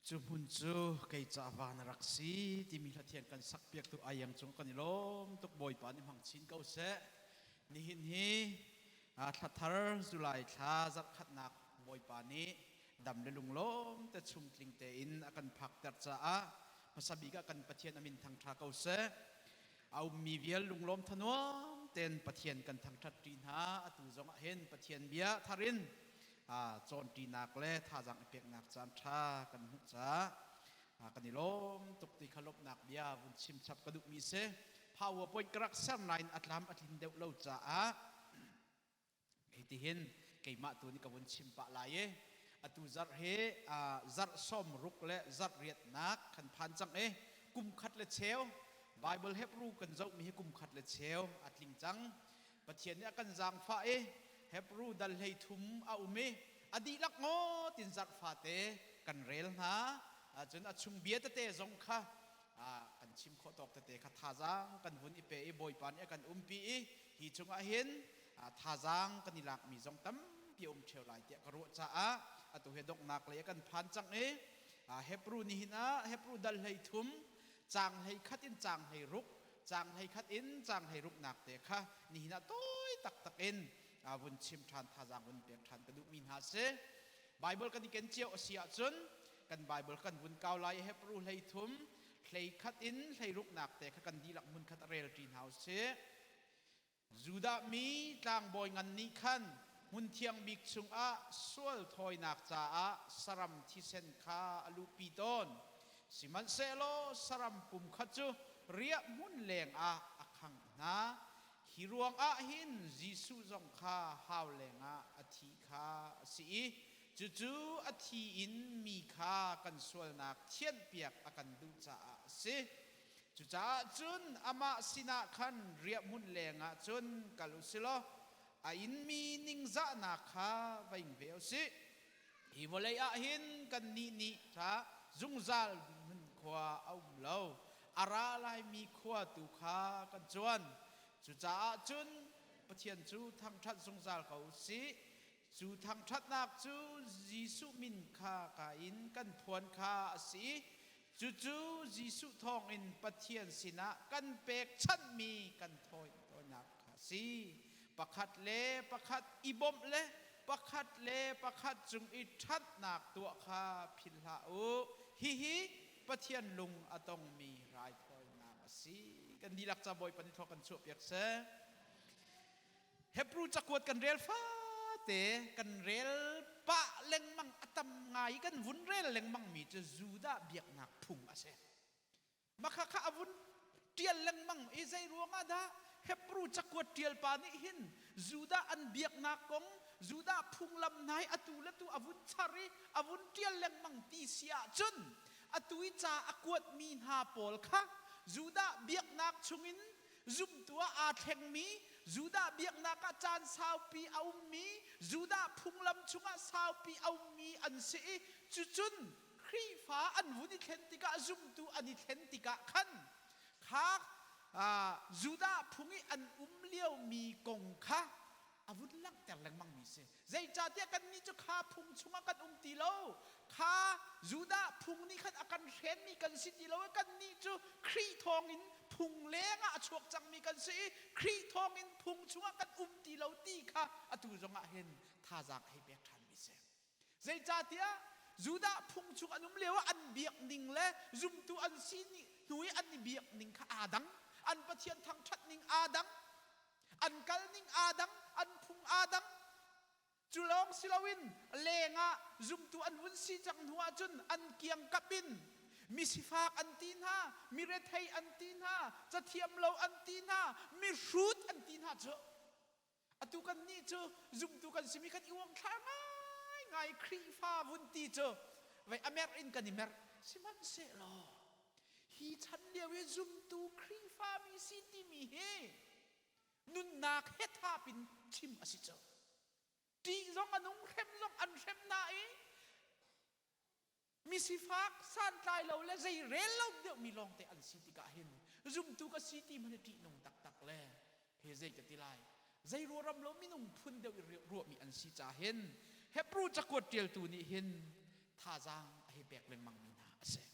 Cu hmun cu kei ca van a rak si timi hlathiang kan sakpiaktu Aiang cung kan i lawm tuk. Bawipa nih hmang chin ko seh. Nihin hi thla thar July thla zarhkhatnak Bawipa nih dam le lunglawm te chungtling tein a kan phakter caah hmasa bik ah kan Pathian a min thangṭha ko seh. A ummi vial lunglawm thanuam tein Pathian kan thangṭhat ṭi hna. Atu zong ah hin Pathian bia thar in cawnṭinak le thazaang i peknak caan ṭha kan hmuh caah kan i lawm tuk ti kha lawmhnak bia vun chim chap ka duhmi si. PowerPoint ka rak ser nain a tlam a tlin deuh lo caah hitihin keimah tu nih ka vun chim pah lai i atu zarh hi zarh 60 le zarh riatnak kan phan cang i kum khat le cheu Bible Hebrew kan zohmi hi kum khat le cheu a tling cang. Pathian nih a kan zaangfah i Hebrew dal 33 a um i a dihlak ngawt in zarh fate kan rel hna. Cun a chung bia tete zong kha kan chim khawh tawk tete kha thazaang kan vun i pe i Bawipa nih a kan umpi i hi chungah hin thazaang kan i lakmi zong tampi a um ṭheo lai tiah ka ruah caah atu hi donghnak lei a kan phan cang i Hebrew nihin ah Hebrew dal 33 caang 11 in caang 16, caang 11 in caang 16nak te kha nihin ah tawi taktak in vun chim ṭhan, thazaang vun pek ṭhan ka duhmi hna si. Bible kan i ken cio a si ahcun kan Bible kan vun kau lai. Hebrew 33 11 in 16nak te kha kan dihlak hmun khat a rel ṭi hna usih. Judah mi tlangbawi ngan nih khan hmunthiang bik chungah sual thawinak caah saram thisen kha a luhpi tawn. Sihmanhsehlaw saram pum kha cu riahhmun lengah a khangh hna. Hi ruangah hin Jesuh zong kha hau lengah a thi kha a si i cucu a thi in mi kha kan sualnak thianhpiak a kan duh caah a si. Cucaah cun amah sinah khan riahhmun lengah cun kal u si law a inmi ningzahnak kha va ing ve u sih. Hi vawlei ah hin kannih nih tha zungzal hmun khua a um lo, a ra laimi khua tu kha kan cuan. Cucaah cun Pathian cu thangṭhat zungzal ko u sih. Cu thangṭhatnak cu Jesuh min kha ka in kan phuan kha a si. Cucu Jesuh thawngin Pathian sinah kan pekchanhmi kan thawinak kha a si. Pakhat le pakhat i bawmh le pakhat le pakhat cung i ṭhatnak tuah kha philh hlah u. Hihi Pathian lung a tongmi raithawinak a si. Kan dihlak ca Bawipa nih thlawh kan chuahpiak seh. Hebrew cakuat kan rel fate kan rel pah lengmang, a tam ngai kan vun rel lengmang mi cu Judah biaknak phung a si. Makha kha a vun tial lengmang i zei ruangah dah Hebrew cakuat tial pa nih hin Judah an biaknak kong, Judah phunglam hna hi atu le tu a vun char i a vun tial lengmang ti si ahcun atu i ca a kuatmi hna pawl kha Judah biaknak chungin zumtu ah aa thlengmi, Judah biaknak ah caan saupi a ummi, Judah phunglam chungah saupi a ummi an si i cucun Khrihfa an vun i thlen tikah, zumtu an i thlen tikah khan kha Judah phung i an um liomi kong kha a vun langhter lengmangmi si. Zeicahtiah kannih cu kha phung chungah kan um ti lo. Kha Judah phung nih khan a kan hrenmi kan si ti lo i kannih cu Khrih thawngin phung lengah a chuak cangmi kan si i Khrih thawngin phung chungah kan um ti lo ti kha atu zongah hin thazaang a hei pek ṭhanmi si. Zeicahtiah Judah phung chung an um lio ah an biak ning le zumtu an si hnu i an i biak ning kha aa dang. An Pathian thangṭhat ning aa dang. An kal ning aa dang, an phung aa dang. Cu lawng si loin lengah zumtu an vun si cang hnu ahcun an kiangkap in misifak an ti hna, mirethei an ti hna, cathiam lo an ti hna, mihrut an ti hna cu. Atu kan nih cu zumtu kan simi kan i uangthlar ngaingai. Khrihfa vun ti cu vei a merh in kan i merh. Sihmanhsehlaw hi chan lio i zumtu Khrihfa mi si timi hi nunnak he thap in chim a si cu. Ṭih zong a nung, hrem zong an hrem na i misifak santlai lo le zei rel lo deuhmi lawngte an si tikah hin zumtu ka si ti hmanh ṭihnung taktak le he zei ka ti lai, zei ruaram lo minung phun deuh i ruahmi an si ca hin Hebrew cakuat ṭialtu nih hin. thazaang a hei pek lengmang mi hna a si.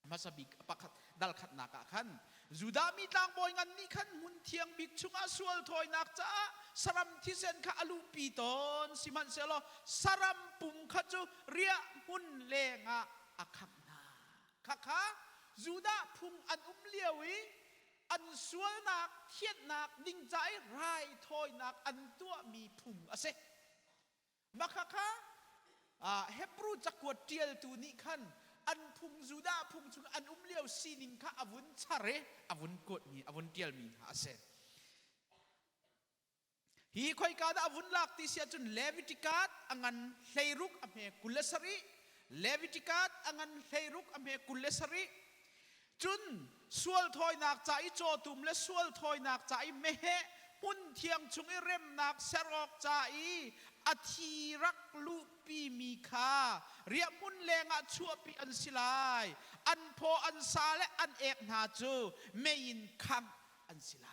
Hmasa bik pakhat dal khatnak ah khan Judah mi tlangbawi ngan nih khan hmun thiang bik chungah sual thawinak caah saram thisen kha a luhpi tawn. Sihmanhsehlaw saram pum kha cu riah hmun lengah a khangh hna. Khakha Judah phung an um lio i an sualnak thianhnak ding ca i raithawinak an tuahmi phung a si. Mah khakha Hebru cakuat ṭialtu nih khan an phung Judah phung chung an um lio sining kha a vun char i a vun kuatmi a vun ṭialmi hna a si. Hi khoika dah a vun lak ti si ahcun Leviticus a ngan 16 a hme 27, Leviticus a ngan 16 a hme 27, cun sual thawinak ca i cawtum le sual thawinak ca i meheh hmun thiang chung i remnak ser awk ca i a thi rak luhpimi kha riahhmun lengah chuahpi an si lai. An phaw an sa le an ek hna cu mei in khangh an si lai.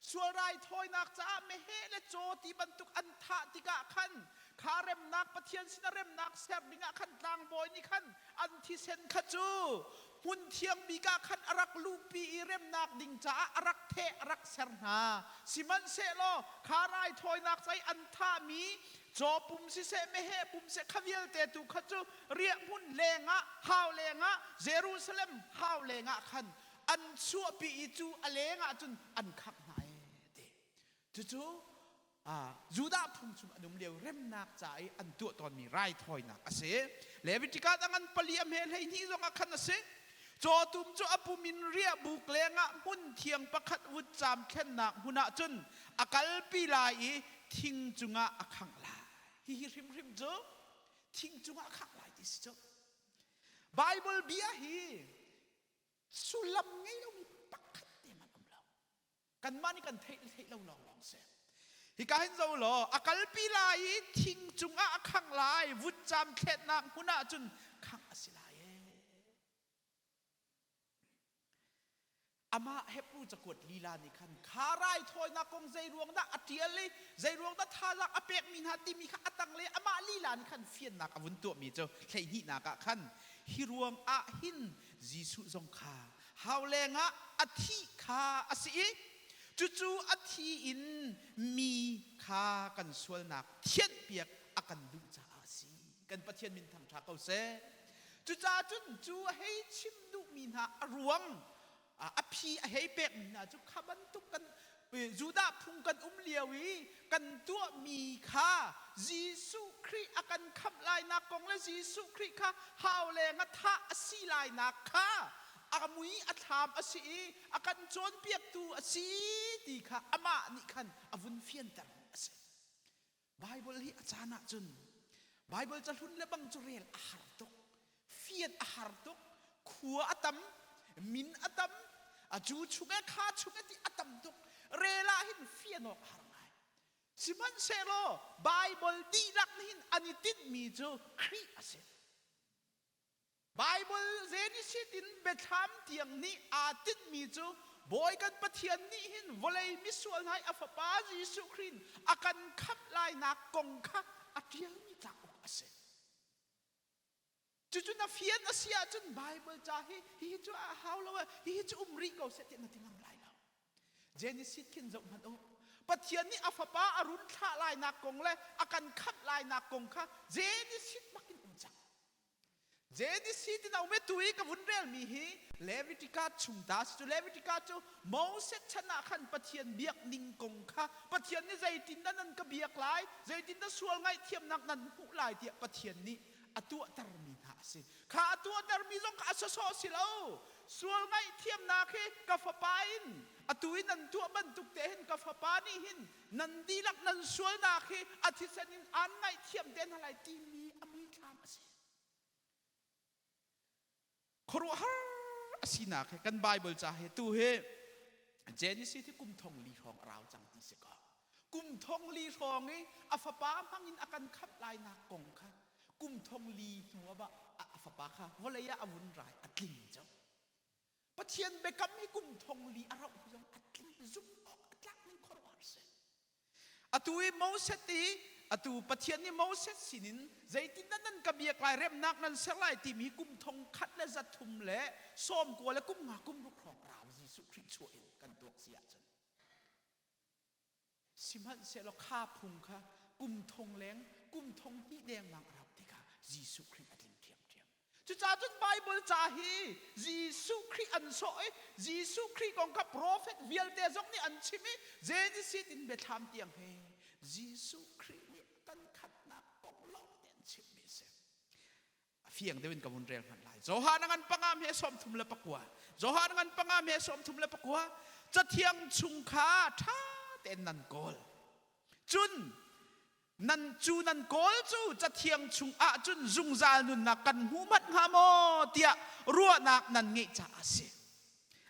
Sual raithawinak caah meheh le caw ti bantuk an thah tikah khan kha remnak Pathian sinah remnak ser dingah khan tlangbawi nih khan an thisen kha cu hmun thiang bik ah khan a rak luhpi i remnak ding caah a rak theh a rak ser hna. Sihmanhsehlaw kha raithawinak ca i an thahmi caw pum siseh meheh pum seh kha vialte tu kha cu riahhmun lengah hau lengah Jerusalem hau lengah khan an chuahpi i cu a leng ah cun an khangh hna ee ti. Cucu Judah phung chung an um lio remnak ca i an tuah tawnmi raithawinak a si. Leviticus a ngan pali a hme 12 zong ah khan a si. Cawtum cu a pum in riahbuk lengah hmun thiang pakhat vutcaam thlennak hmun ah cun a kalpi lai i thing cungah a khangh lai. Hihi hrimhrim cu thing cungah a khangh lai ti si cu. Bible bia hi sullam ngei lomi pakhat te hmanh um lo. Kanmah nih kan theih le theih lo lawnglawng si. Hika hin zo law a kalpi lai i thing cungah a khangh lai, vutcaam thletnak hmun ah cun khangh a si lai ee. Amah Hebru cakuat lila nih khan kha raithawinak kong zei ruang dah a ṭial i zei ruang dah thazaang a pekmi hna timi kha a tanglei amah lila nih khan fiannak a vun tuahmi cu 12nak ah khan hi ruang ah hin Jesuh zong kha hau lengah a thih kha a si i cucu a thi in mi kha kan sualnak thianhpiak a kan duh caah a si. Kan Pathian min thangṭha ko seh. Cucaah cun cu a hei chim duhmi hna a ruang a phi a hei pekmi hna cu kha bantuk kan Judah phung kan um lio i kan tuahmi kha Jesuh Khrih a kan khamh lainak kong le Jesuh Khrih kha hau leng a thah a si lainak kha a mui a thlam a si i a kan cawnpiaktu a si ti kha amah nih khan a vun fianter a si. Bible hi a caan ahcun Bible cahlun le bang cu rel a har tuk, fian a har tuk, khua a tam, min a tam, a cu chung e kha chung e ti a tam tuk. Rel ah hin fian awk a har ngai. Sihmanhsehlaw Bible dihlak nih hin an i tinhmi cu Khrih a si. Baibal Genesis in Biathlam tiang nih aa tinhmi cu Bawi kan Pathian nih hin vawlei misual hna i a Fapa Jesuh Khrih in a kan khamh lainak kong kha a ṭialmi cauk a si. Cucu na fian a si ahcun Baibal ca hi hihi cu a hau lo, hihi cu um rih ko seh tiah na ti ngam lai lo. Genesis khin zoh hmanh u. Pathian nih a Fapa a run thlah lainak kong le a kan khamh lainak kong kha Genesis bakin um cang. Genesis ti naume tu i ka vun relmi hi Leviticus chung ta si cu. Leviticus cu Moses chan ah khan Pathian biak ning kong kha Pathian nih zeitindah nan ka biak lai, zeitindah sual ngaihthiamnak nan hmuh lai tiah Pathian nih a tuahtermi hna a si. Kha a tuahtermi zong kha a sawsawh si lo. Sual ngaihthiamnak hi ka fapa in atu i nan tuah bantuk te hin ka fapa nih hin nan dihlak nan sualnak hi a thisen in aan ngaihthiam te hna lai timi a muithlam a si. Khuaruahhar a sinak hi kan Bible ca hi tu hi Genesis hi kum thong li hrawng a rau cang ti si ko. Kum thong li hrawng i a fapa hmang in a kan khamh lainak kong kha kum thong li hnu ah a fapa kha vawlei ah a vun rai a tling cang. Pathian biakam hi kum thong li a rauh zong a tling zumh awk a tlak ning khuaruahhar a si. Atu i Moses i atu Pathian nih Moses sinin zeitindah nan ka biak lai, remnak nan ser lai timi kum thong khat le za thum le sawm kua le kum nga kum ruk hrawng rau Jesuh Khrih chuah in kan tuak si ahcun. Sihmanhsehlaw kha phung kha kum thong leng, kum thong hnih dengmang a rauh tikah Jesuh Khrih a tling ṭhiamṭhiam. Cucaah cun Baibal ca hi Jesuh Khrih an sawh i Jesuh Khrih kong kha profet vialte zong nih an chim i Genesis in biathlam tiang hi Jesuh Khrih nih kan khatnak kong lawng te an chimmi a si. A fiang deuh in ka vun rel hmanh lai. Johan a ngan panga me 34. Johan ngan panga me 34. Cathiang chung kha ṭha tein nan kawl. Cun nan cu nan kawl cu cathiang chung ah cun zungzal nunnak kan hmu hmanh hnga maw tiah ruahnak nan ngeih caah a si.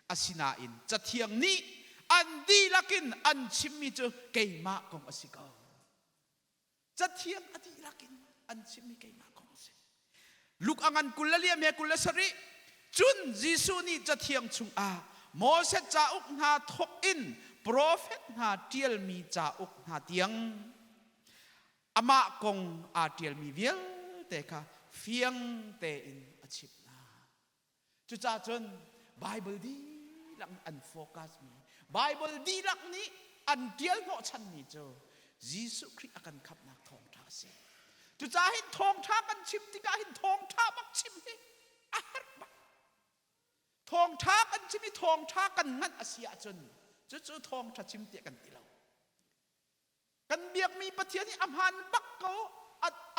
Asinain cathiang nih an dihlak in an chimmi cu keimah kong a si ko. Cathiang a dihlak in an chimmi keimah kong a si. Luke a ngan 20 le liam he 27. Cun Jesuh nih Cathiang chungah Moses cauk hna thawk in profet hna ṭialmi cauk hna tiang amah kong aa ṭialmi vialte kha fiang tein a chimh hna. Cucaah cun Baibal dihlak nih an focus mi, Baibal dihlak nih an ṭial hnawhchanmi cu Jesuh Khrih a kan khamhnak thawngṭha a si. Cucaah hin thawngṭha kan chim tikah hin thawngṭha bak chim hi a herh bak. Thawngṭha kan chim i thawngṭha kan nganh a si ahcun cucu thawngṭha chim tiah kan ti lo. Kan biakmi Pathian hi a hmaan bak ko,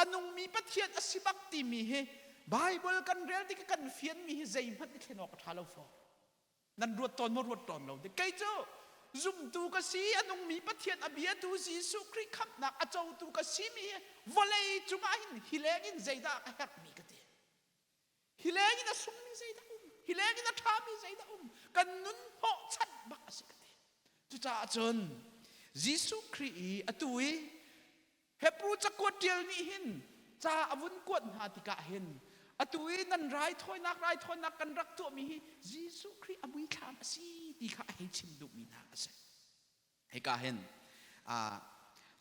a nungmi Pathian a si bak timi hi Bible kan rel tik kan fianmi hi zeihmanh i thlen awk a ṭha lo fawn. Nan ruat tawn maw ruat tawn lo dek? Kei cu zumtu ka si, a nungmi Pathian a biatu Jesuh Khrih khamhnak a cotu ka simi hi vawlei cungah hin hi leng in zeidah ka herhmi ka ti. Hi leng in a sungmi zeidah um? Hi leng in a ṭhami zeidah um? Kan nun hnawhchanh bak a si ka ti. Cucaah cun Jesuh Khrih i atu i Hebrew cakuat ṭial nih hin ca a vun kuat hna tikah hin atu i nan raithawinak raithawinak kan rak tuahmi hi Jesuh Khrih a muithlam a si ti kha a hei chim duhmi hna a si. Hika hin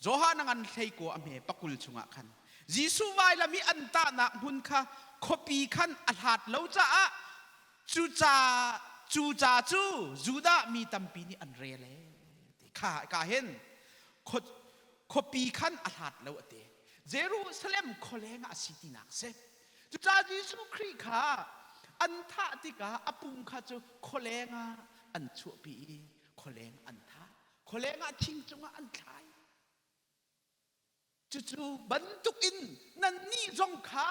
Johan a ngan hleikua a hme pakul chungah khan Jesuh vailam i an tahnak hmun kha khuapi khan a hlat lo caah cu ca cu ca cu Judah mi tampi nih an rel ee ti kha ka hin khuapi khan a hlat lo a ti. Jerusalem khualeng ah a si tinak si. Cucaah Jesuh Khrih kha an thah tikah a pum kha cu khualeng ah an chuahpi i khualeng an thah. Khualeng ah thing cungah an thlai. Cucu bantukin nannih zong kha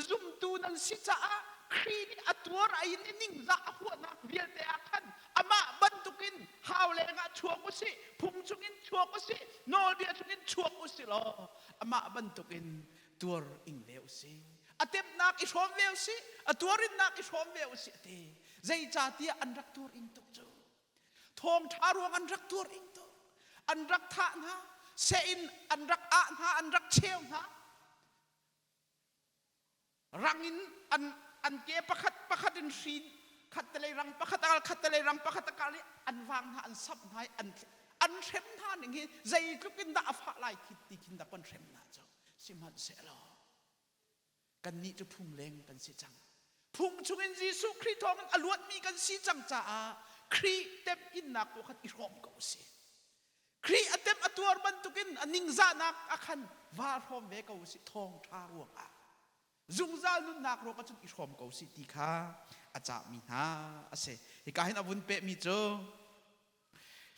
zumtu nan si caah Khrih nih a tuar a in i ningzah a huahnak vialte ah khan amah bantukin hau lengah chuak u sih, phung chungin chuak u sih, nawlbia chungin chuak u sih law amah bantukin tuar ing ve u sih. A temhnak i hrawm ve u sih, a tuarinnak i hrawm ve u sih a ti. Zeicahtiah an rak tuar ing tuk cu. Thawngṭha ruang an rak tuar ing tuk. An rak thah hna, seh in an rak ah hna, an rak cheu hna. Rang in an an ke pakhat pakhat in hrin khattelei rang pakhat a kal khattelei rang pakhat a kal i an vang hna an samh hna i an an hrem hna ning hi zeitluk in dah a fah lai khi ti khin dah kan hrem hna cu sihmanhsehlaw kannih cu phung leng kan si cang phung chungin Jesuh Khrih thawngin a luatmi kan si cang caah Khrih temhinnak tu khan i hrawm ko usih Khrih a temh a tuar bantukin a ningzahnak a khan vaa hrawm ve ko usih thawngṭha ruangah zungzal nunnak ruang ahcun i hrawm ko usih ti kha a cahmi hna a si. Hika hin a vun pehmi cu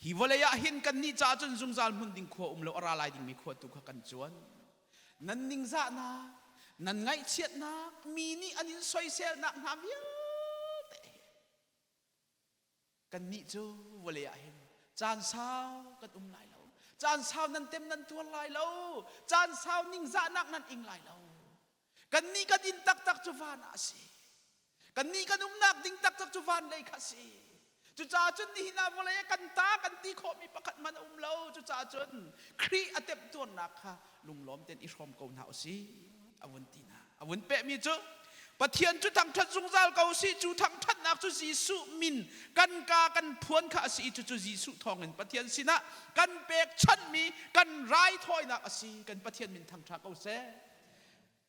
hi vawlei ah hin kannih caah cun zungzal hmun ding khua um lo a ra lai dingmi khua tu kha kan cuan. Nan ningzahnak, nan ngaihchiatnak, mi nih an in soiselnak hna vialte hi Kannih cu vawlei ah hin caan sau kan um lai lo. Caan sau nan tem nan tuar lai lo. Caan sau ningzahnak nan ing lai lo. Kannih kan inn taktak cu van ah a si. Kannih kan umnak ding taktak cu van lei kha a si. Cucaah cun nihin ah vawlei ah kan ta kan ti khawhmi pakhat hmanh a um lo. Cucaah cun Khrih a temhtuarnak kha lunglawm tein i hrawm ko hna usih a vun ti hna. A vun pehmi cu Pathian cu thangṭhat zungzal ko sih cu thangṭhatnak cu Jesuh min kan ka kan phuan kha a si i cucu Jesuh thawngin Pathian sinah kan pekchanhmi kan raithawinak a si kan Pathian min thangṭha ko seh.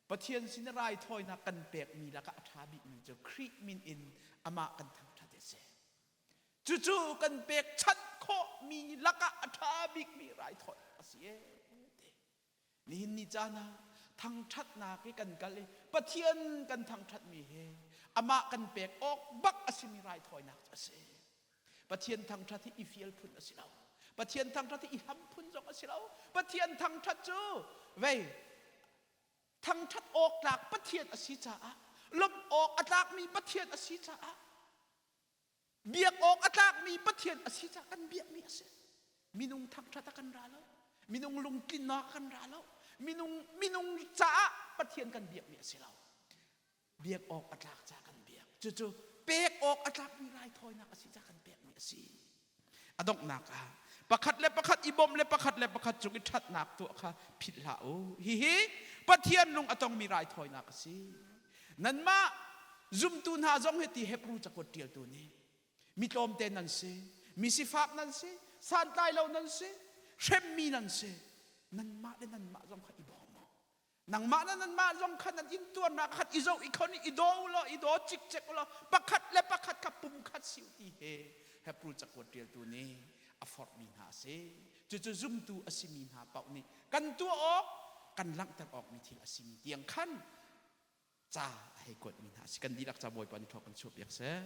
Pathian sin raithawinak kan pekmi lakah a ṭha bikmi cu Khrih min in amah kan thangṭhat a si. Cucu kan pekchanh khawhmi lakah a ṭha bikmi raithawinak a si ee ti. Nihin ni caan ah thangṭhatnak i kan kal i Pathian kan thangṭhatmi hi amah kan pek awk bak a simi raithawinak cu a si. Pathian thangṭhat hi i fial phun a si lo. Pathian thangṭhat hi i ham phun zong a si lo. Pathian thangṭhat cu vei thangṭhat awk tlak Pathian a si caah lawmh awk a tlakmi Pathian a si caah biak awk a tlakmi Pathian a si caah kan biakmi a si. Minung thangṭhat a kan ra lo. Minung lungtlinnak a kan ra lo. Minung minung caah Pathian kan biakmi a si lo. Biak awk a tlak caah kan biak. Cucu pek awk a tlakmi raithawinak a si caah kan pekmi a si. A donghnak ah pakhat le pakhat i bawmh le pakhat le pakhat cung i ṭhatnak tuah kha philh hlah u. Hihi Pathian lung a tongmi raithawinak a si. Nanmah zumtu hna zong hi ti Hebru cakuat ṭialtu nih mi tlawmte nan si, mi sifak nan si, santlai lo nan si, hremmi nan si. Nanmah le nanmah zong kha i bawm u. Nangmah le nanmah zong kha nan intuarnak khat i zoh i khon i daw u law i daw cikcek u law pakhat le pakhat kha pumkhat si u ti he Hebru cakuat ṭialtu nih a forhmi hna a si. Cucu zumtu a simi hna paoh nih kan tuah awk, kan langhter awkmi thil a simi tiang khan ca a hei kuatmi hna a si. Kan dihlak ca Bawipa nih thaw kan chuahpiak seh.